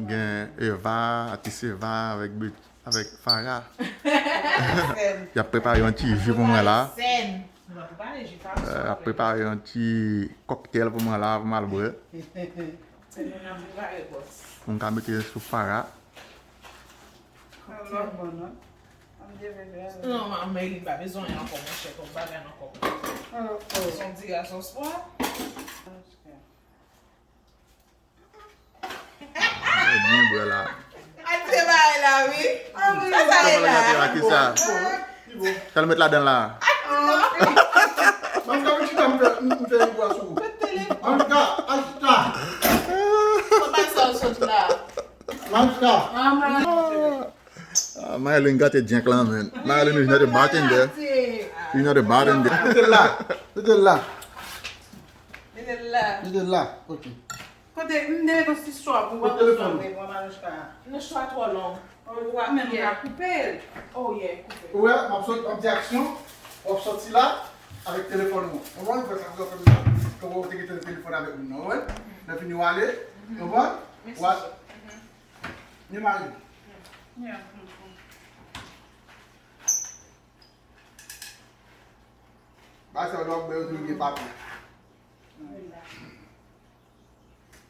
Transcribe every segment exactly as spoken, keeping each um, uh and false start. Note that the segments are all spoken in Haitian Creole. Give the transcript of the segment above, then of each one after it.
Gen Eva, atis Eva avèk, avèk Farah. Y ap prepare yon ti ji pou mwen la. Y ap prepare yon ti kòktèl pou mwen la, pou m al bwè. Mwen ka mete sou Farah. Non, Maylin pa bezwen ankò, monchè, kòm bagay nan kòb. Se yon ti gason spwa. Byen bwè la. Atire bagay la, wi. Sa, sa ye la? Ki sa? Sa l met ladan la? Manka, vin chita, m fè, m fè yon bwa sou ou. Manka, al chita. Papa, sa w sot la? Manka. Ah, Maylin gate djenk lan, man. Maylin is not a bartender. Is not a bartender. Mete l la. Mete l la. Mete l la. Mete l la. Ok. Kote, m te mete yon ti swa pou w pa bezwen avè mwen, Manouchka. Non, swa twò long. Ou pa menm ka koupe l. Oh, yeah, koupe. Ou wè, m ap sot, m ap di aksyon, w ap sòti la avèk telefòn ou. Ou konprann? Fè sa pou w fè m la. Kòm ou te gen telefòn avèk moun nan, ou konprann? Lè fini, w ale. Ou konprann? Mèsi. Ni mari. Ba sa w ap bwè yo tou gen papye.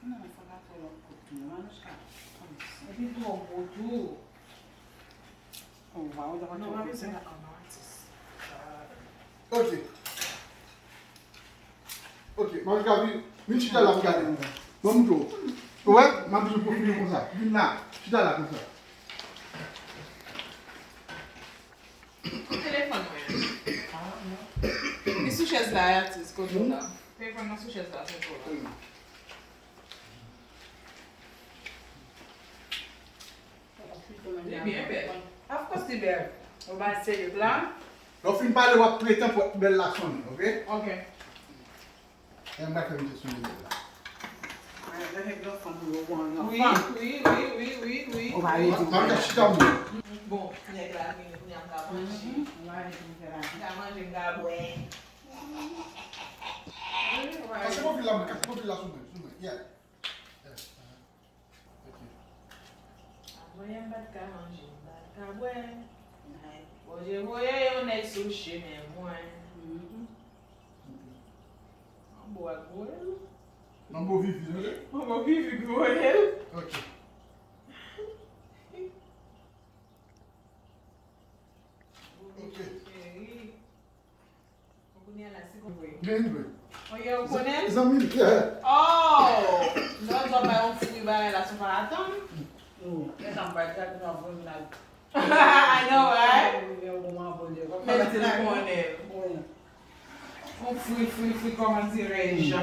Non, sa pa twò lòt kote, non, Manouchka. Epi twò gwo tou. Non, pa bezwen la, non, atis. Ok. Ok, Manouchka, vin, vin chita la, m gade. Ban m tou. Ou wè, m ap toujou pwofite konsa. Vin la, chita la konsa. Telefòn mwen an. Li sou chèz la, atis, kote w la? Telefòn nan sou chèz la, sou tou la. Li byen bèl. Of course, li bèl. Ou ba serye la. Lè w fin pale, w ap pretan pou bèl la sonnen, ok? Ok. E m pa fè misye sou nivo la. Wi, wi, wi, wi, wi, wi. Ou pa redi. Mwen ka chita mwen. Bon, nèg la vini, kounye a m ka manje. M ka manje, m ka bwè. Pase pwofil la, pase pwofil la sou mwen, sou mwen. Yeah. Yeah. Ok. Avoye m pa t ka manje, m pa t ka bwè. Bondye voye yon nèg sou chemen mwen. Manbo a gwo l. Manbo Vivi, non? Manbo Vivi gwo l. Ok. Ok. Cheri. Kounye a la, se konn vre. Men vre. Oye, ou konnen? Zanmi m, yeah. Oh! Lè w bay yon fri bagay la, se pa atann. Men sa m pa t ka di nan bon nag. I know, right? Men di l konnen. Yon fri, fri, fri, kòman dirais-je?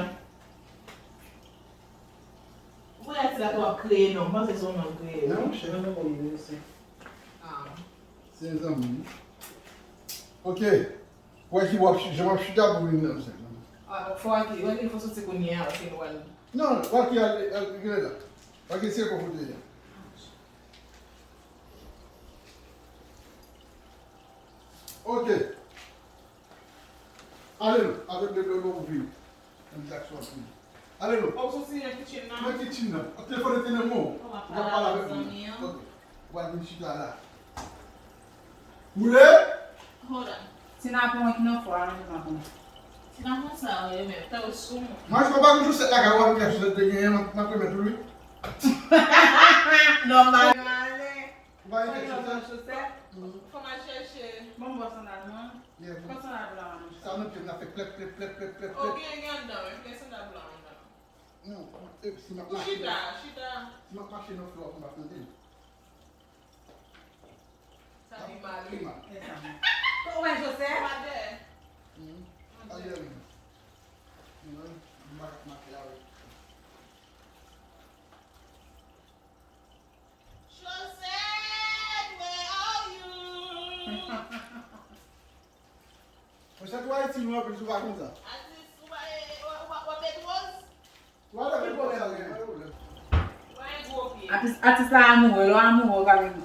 Ou konnen atis la tou ap kreye non, m panse se yon non l kreye. Non, monchè, non, non, non, non, non. Ah. Se zanmi m. Ok. Wè ki w ap chi-, jan w ap chita pou vin nan sa. Ah, fò wè ki, wè ki fò soti kounye a, paske nou al. Non, wè ki al, al, al la. Wè ki se konfote a. Ok. Ale non, avèk bebe w vini. Nan Jackson vini. Ale non. Ou soti nan kitchen nan? Nan kitchen nan. Telefòn te nan men w. Ou ap pale avèk zanmi an. Ok. Ou al vin chita la. Boule! Hold on. Ti napon ki nan fò a, nan napon. Ti napon sa, wi, men, tande sou mwen. Mwen, si w pa gen chosèt lakay ou, avèk chosèt te genyen, m ap remèt ou, wi. Nòmal. Ou pa gen chosèt? Fò m al chèche. Bon, m bò sandal mwen. Yeah, bon. Pran sandal blan an, monchè. Sa nan pye m nan fè plèp, plèp, plèp, plèp, plèp, plèp. Ok, gen anndan, wi. Gen sandal blan anndan. Non, e, si m ap mache. Ou chita, chita. Si m ap mache nan flò, m ap tande. Sa pi mal, wi. Pi mal. E sa, non. Ou wè Joseph? Madè. Mhm. Madè. Madè, wi. Non, m pa ka mache avè l. Joseph, where are you? Monchè, tou Ayiti nou anpil sou pa konn sa. Atis, ou pa, ou, ou, ou, ou met woz? Ou ale met woz sa, gen pa pwoblèm. Ou pa gen gwo pye. Atis, atis la amoure, lè w amoure, ou ka vin.